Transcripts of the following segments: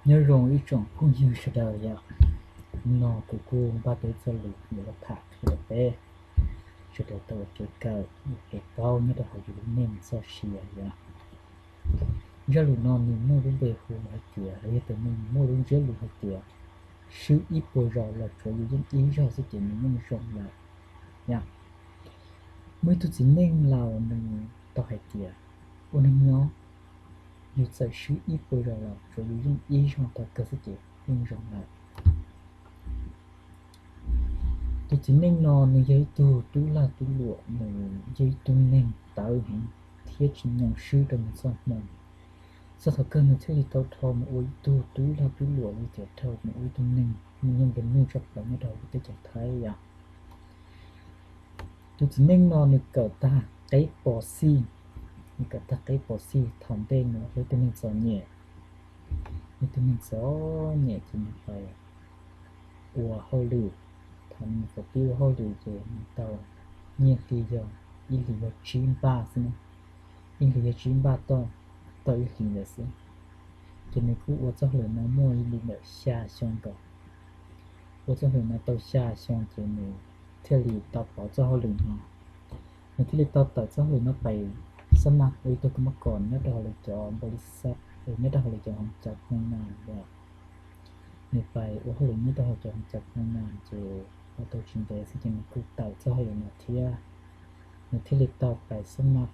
Nyob zoo ib tsoom phooj ywg sawv daws yom. Hnub no kuv kuj npaj tau ib txoj lus yuav los tham qhia rau peb sawv daws tau ua kev kawm, ua kev paub nyob rau hauv yus lub neej txoj sia yom. Zaj lus no nws muaj lub npe hu hais tias, los yog tus neeg muaj lub ntsiab lus hais tias, swb ib puas zaus los tsuav yus yeej ib zaug xwb ces nws yeej zoo lawm yom. Muaj ib tug txiv neej laus nws tau hais tias, ua neeg nyob, yus txawm swb ib puas zaus los tsuav yus yeej ib zaug tau kawg xwb ces yeej zoo lawm. Tus txiv neej no nws yog ib tug tub lag tub luam, nws yog ib tug neeg tawv heev thiab tsis nyoo swb rau nws txoj hmoo. Txog thaum kawg nws thiaj li tau dhau mus ua ib tug tub lag tub luam li tias dhau mus ua ib tug neeg muaj nyiaj nplua nuj tshaj plaws nyob rau hauv lub teb chaws Thaib yom. Tus txiv neej no nws kawm tag qib pos xij, nws kawm tag qib pos xij thaum ntej nws yog ib tug neeg txom nyem, ib tug neeg txom nyem ces nws pais ua hauj lwm. Thaum nws pib ua hauj lwm ces nws tau nyiaj hli yog ib hlis yog tsib npaj xwb na, ib hlis yog tsib npaj toj, tau ib hlis ntawd xwb. Ces nws kuj ua txoj hauj lwm no muaj ib hlis ntawm xya xyoo nkaus. Ua txoj hauj lwm no tau xya xyoo ces nws thiaj li tau pauv txoj hauj lwm no. Nws thiaj li tau tawm txoj hauj lwm no pais xab mas ua ib tug kab mob kos nyob rau hauv lawv cov npau li xab, nyob rau hauv lawv cov hoo cawv phoo na yom. Nws pais ua hauj lwm nyob rau hauv cov hoo cawv phoo na ces ua tau tsis ntev xwb ces nws kuj tawm txoj hauj lwm no thiab. Nws thiaj li tau pais xab mas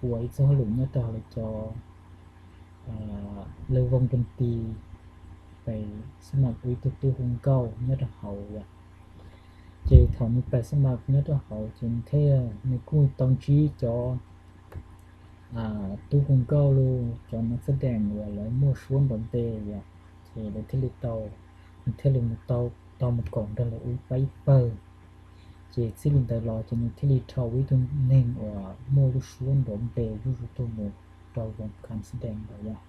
ua ib txoj hauj lwm nyob rau hauv lawv cov, lawv voos roos ti, pais xab mas ua ib tug tub hu nkauj nyob rau hauv yom. Ces thaum nws pais xab mas nyob rau hauv ces nws thiaj, nws kuj tau ntsib cov tub hu nkauj los cov nas xab dees uas lawv muaj suab nrov npe yom. Ces lawv thiaj li tau, nws thiaj li mus tau, tau mus koom nrog lawv ua ib pab ib pawg. Ces txij li ntawd los ces nws thiaj li dhau ua ib tug neeg uas muaj lub suab nrov npe zuj zus tuaj mus rau voos nas xab dees ntawd yom.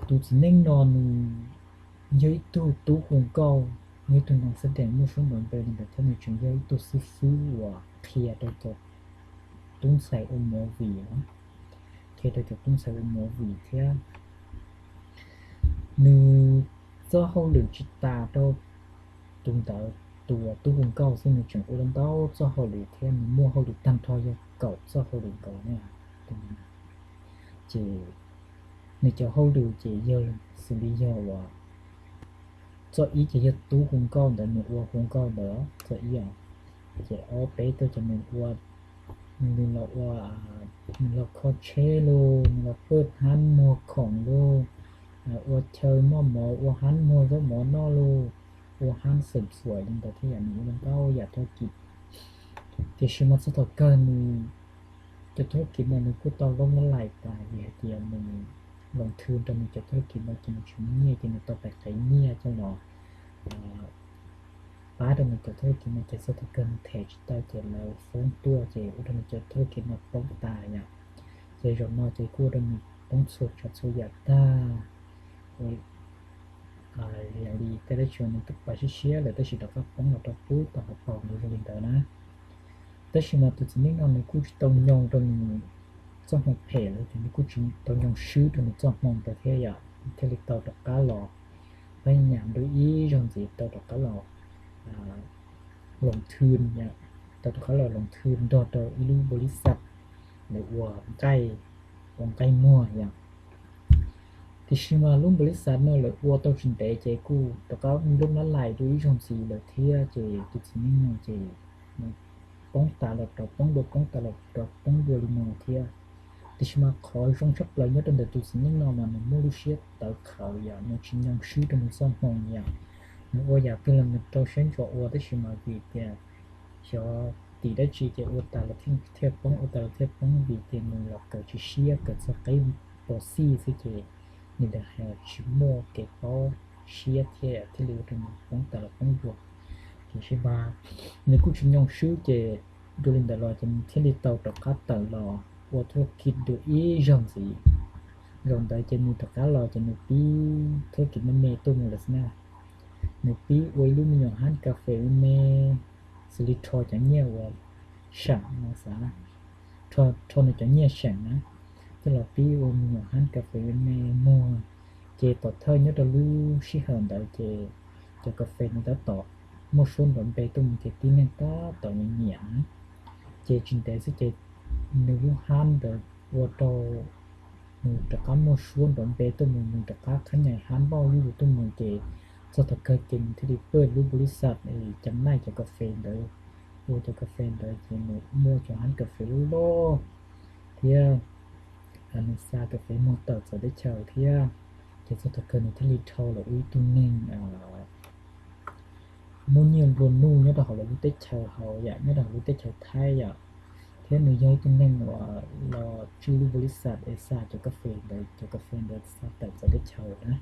Tus txiv neej no nws yog ib tug tub hu nkauj, yog ib tug nas xab dees muaj suab nrov npe li ntawd thiab nws tseem yog ib tug xib fwb uas qhia rau cov tub ntxhais ua movie, qhia rau cov tub ntxhais ua movie thiab. Nws txoj hauj lwm tsis tas rau tus ntawd, tus uas tub hu nkauj xwb, nws tseem ua ntau txoj hauj lwm thiab, nws muaj hauj lwm tag nrho yog kaum txoj hauj lwm nkaus na. Ces nws cov hauj lwm ces yog xws li yog uas txoj ib ces yog tub hu nkauj ntawd, nws ua hu nkauj ntawd txoj ib os. Ces ob peb tuaj ces nws ua, nws los ua, nws los kho tsheb lauj, nws los pawj hnab muag khoom lauj, ua chaw noj mov, ua hnab muag zaub mov noj lauj, ua hnab xeem xuam li ntawd thiab yam nws ua ntau yam thab kis. Tiam sis mas txog thaum kawg nws cov thab kis no nws kuj tau loob lab lais tas vim hais tias nws loos thw rau nws cov thab kis no ces nws tsis muaj nyiaj ces nws tau pais qev nyiaj coj los pab rau nws cov thab kis no ces txog thaum kawg nws them tsis tau ces lawv foob tuaj ces ua rau nws cov thab kis no poob tas yom. Ces zaum no ces kuj ua rau nws poob txhua tsav txhua yam tag. Yam li tej dab tsi nws twb pais siab siab lawm tab sis rov qab poob los rau pub tau hauv paus nws zoo li ntawd na. Tab sis mas tus txiv neej no nws kuj tsis tau nyoo rau nws txoj hmoo phem los yog tias nws kuj tsis tau nyoo swb rau nws txoj hmoo ntawd thiab yom, thiaj li tau rov qab los pab nyam ntu ib zaug ntxiv tau rov qab los loos thw, tau rov qab los loos thw nrog rau ib lub npaus lis xaj lawv ua nqaij, ua nqaij muag yom. Tiam sis mas lub npaus lis xaj no lawv ua tau tsis ntev ces kuj rov qab loob lab lais dua ib zaug ntxiv lawm thiab ces tus txiv neej no ces poob tas los rov poob dua, poob tas los rov poob dua li no thiab. Tiam sis mas qhov zoo tshaj plaws nyob rau ntawm tus txiv neej no mas nws muaj lub siab tawv qhawv yom, nws tsis nyoo swb rau nws txoj hmoo yom. Nws ua yam twg los nws rau siab ntso ua tab sis mas vim tias xyov tim dab tsi ces ua tas los thiaj poob, ua tas los thiaj poob vim tias nws los kawm tsis siab, kawm txog qib pos xij xwb ces nws ntawd hais tsis muaj kev paub siab thiab thiaj li ua rau nws poob tas los poob dua. Tiam sis mas nws kuj tsis nyoo swb ces dua li ntawd los ces nws thiaj li tau rov qab tawm los ua thab kis dua ib zaug ntxiv. Zaum ntawd ces nws rov qab los ces nws pib thab kis me me tuaj mus lawm xwb na. Nws pib ua ib lub me nyuam hab kas fes me me, xws li rho cov nyiaj uas seem no xav, rho nws cov nyiaj seem na, coj los pib ua me nyuam hab kas fes me me muag. Ces tom thawj nyob rau lub sij hawm ntawd ces cov kas fes ntawd tab tom muaj suab nrov npe tuaj mus ces tib neeg tab tom nyiam nyiam. Ces tsis ntev xwb ces nws lub hab ntawd ua rau nws rov qab muaj suab nrov npe tuaj mus, nws rov qab qhab nyais hab npauj zuj zus tuaj mus ces txog thaum kawg ces nws thiaj li pawj lub npaum li xav es cam naij cov kas fes ntawd, ua cov kas fes ntawd ces nws muaj cov hab kas fes loj loj thiab nws xa kas fes muag tawm txawv teb chaws thiab. Ces txog thaum kawg nws thiaj li dhau los ua ib tug neeg muaj nyiaj nplua nuj nyob rau hauv lawv lub teb chaws hauv yom, nyob rau hauv lub teb chaws Thaib yom. Thiab nws yog ib tug neeg uas los tswj lub npaum li xav es xa cov kas fes ntawd, cov kas fes ntawd xa tawm txawv teb chaws na.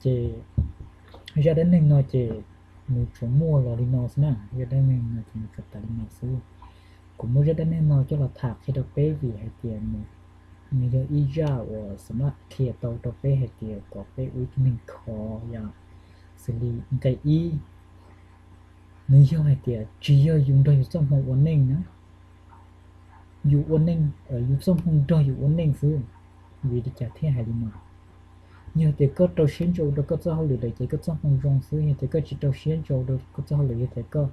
Ces zaj dab neeg no ces nws tsuas muaj los li no xwb na, zaj dab neeg no ces nws tsuas tas li no xwb. Kuv muab zaj dab neeg no coj los tham qhia rau peb vim hais tias nws yog ib zaj uas xam maj qhia tau rau peb hais tias kom peb ua ib tug neeg khov yom. Xws li nqe ib, nws yog hais tias tsis yog yus nrog yus txoj hmoo ua neej na, yus ua neej, yus txoj hmoo nrog yus ua neej xwb. Vim li cas thiaj hais li no? Yog tias koj rau siab ntso rau koj txoj hauj lwm lawm ces koj txoj hmoo zoo xwb, yog tias koj tsis rau siab ntso rau koj txoj hauj lwm, yog tias koj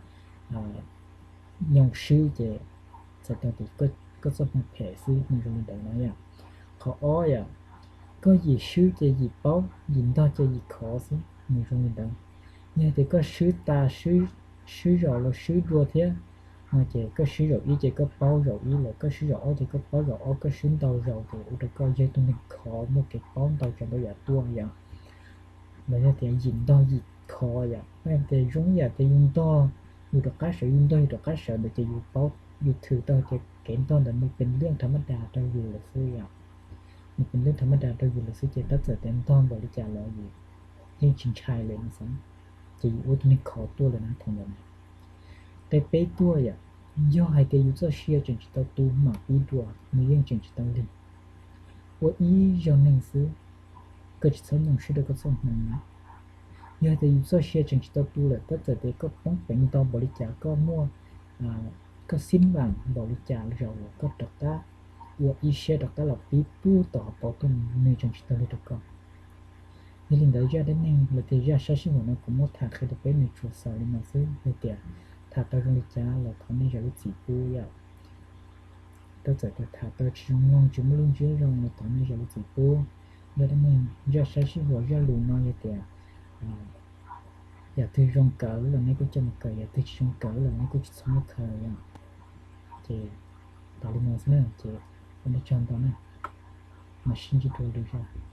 nyoos swb ces txhais tau tias koj txoj hmoo phem xwb, nws zoo li ntawd no yom. Qhov ob yom, koj yim swb ces yim paub, yim ntog ces yim khov xwb, nws zoo li ntawd. Yog tias koj swb tas, swb zaum los swb dua thiab no ces koj swb zaum ib ces koj paub zaum ib lawm, koj swb zaum ob ces koj paub zaum ob, koj swb ntau zaus ces ua rau koj yog ib tug neeg khov muaj kev paub ntau tsav ntau yam tuaj yom. Los yog tias yim ntog yim khov yom, yog tias zoo ib yam tias yus ntog yus rov qab sawv, yus ntog yus rov qab sawv ntawd ces yus paub, yus thwm tau tias kev ntog ntawd nws pes lwj tham mab das rau yus lawm xwb yom. Nws pes lwj tham mab das rau yus lawm xwb ces tab txawm tias ntog npaum li cas los yus yeej tsis ntshai lawm no xwb, ces yus ua tus neeg khov tuaj lawm na thaum ntawd na. Nqe peb tuaj yom, yog hais tias yus txoj sia tseem tsis tau tu mam pib dua, nws yeej tseem tsis tau lig. Ua ib zaug neeg xwb, koj tsis txhob nyoos swb rau koj txoj hmoo na. Yog tias yus txoj sia tseem tsis tau tu lawm, tab txawm tias koj poob peev ntau npaum li cas, koj muaj, koj xib npaam npaum li cas los koj rov qab ua ib siab rov qab los pib pub tom hauv paus tuaj, nws tseem tsis tau lig rau koj. Yog li ntawd zaj dab neeg los tias zaj sab sij huam no kuv muab tham qhia rau peb nws tsuas xaus li no xwb, yog tias tham tau zoo li cas los thov nej zam lub txim pub yom. Tab txawm tias tham tau tsis zoo mloog, tsis muaj lub ntsiab zoo los thov nej zam lub txim pub. Zaj dab neeg, zaj sab sij huam, zaj lus no yog tias yam twg zoo kawm los nej kuj coj mus kawm, yam twg tsis zoo kawm los nej kuj tsis txhob muab khaws yom. Ces tas li no xwb na, ces ua nej tsaug ntau na, mam sib ntsib dua lwm zaj.